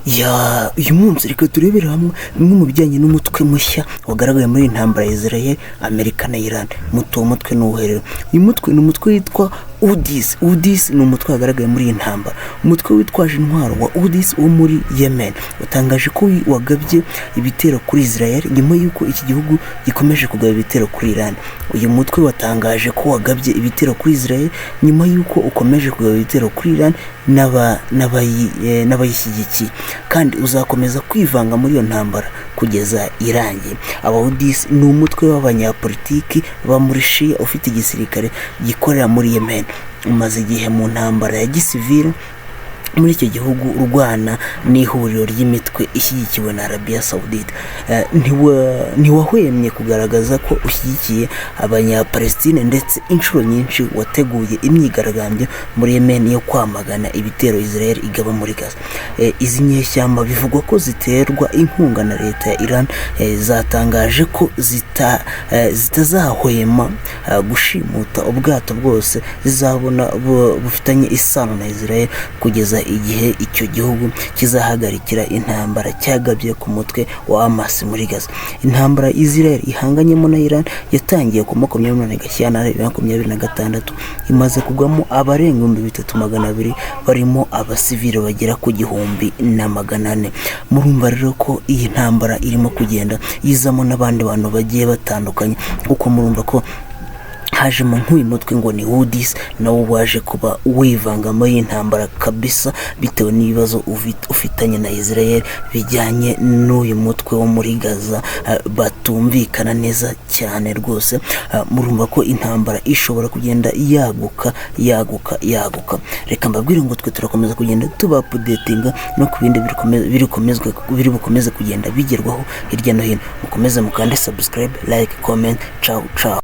Ya, uyu munsi reka turebere hamwe bimwe mu bijyanye n'umutwe mushya wagaragaye muri iyi ntambara ya Israel, Amerika na Iran. Muto, uwo mutwe ni uwuhe rero? Uyu mutwe ni umutwe witwa Houthis. Houthis ni umutwe wagaragaye muri iyi ntambara. Umutwe witwaje intwaro wa Houthis wo muri Yemen watangaje ko wagabye ibitero kuri Israel nyuma y'uko iki gihugu gikomeje kugaba ibitero kuri Iran. Uyu mutwe watangaje ko wagabye ibitero kuri Israel nyuma y'uko ukomeje kugaba ibitero kuri Iran n'abayishyigikiye, kandi uzakomeza kwivanga muri iyo ntambara kugeza irangiye. Abahudisi ni umutwe w'abanyapolitiki ba muri Shia ufite igisirikare gikorera muri Yemen, umaze igihe mu ntambara ya gisivile muri icyo gihugu, urwana n'ihuriro ry'imitwe ishyigikiwe na Arabia Saudite. Ntiwahwemye kugaragaza ko ushyigikiye Abanyapalestine, ndetse inshuro nyinshi wateguye imyigaragambyo muri Yemen yo kwamagana ibitero Israel igaba muri Gaza. Izi nyeshyamba bivugwa ko ziterwa inkunga na leta ya Iran, zatangaje ko zitazahwema gushimuta ubwato bwose zizabona bufitanye isano na Israel kugeza igihe icyo gihugu kizahagarikira intambara cyagabye ku mutwe wa Hamas muri Gaza. Intambara Israel ihanganyemo na Iran yatangiye ku 28 Gashyantare 2026, imaze kugwamo abarenga 3200, barimo abasivile bagera ku 1400. Murumva rero ko iyi ntambara irimo kugenda yizamo n'abandi bantu bagiye batandukanye, kuko murumva ko hajemo nk'uyu mutwe ngo ni Houthis, nawo waje kuba wivanga muri iyi ntambara kabisa, bitewe n'ibibazo ufitanye na Israel bijyanye n'uyu mutwe wo muri Gaza, batumvikana neza cyane rwose. Murumva ko intambara ishobora kugenda yaguka, yaguka, yaguka. Reka mbabwire ngo twe turakomeza kugenda tuba updatinga no ku bindi biri bukomeze kugenda bigerwaho hirya no hino. Mukomeze mukande subscribe, like, comment. Ciao ciao.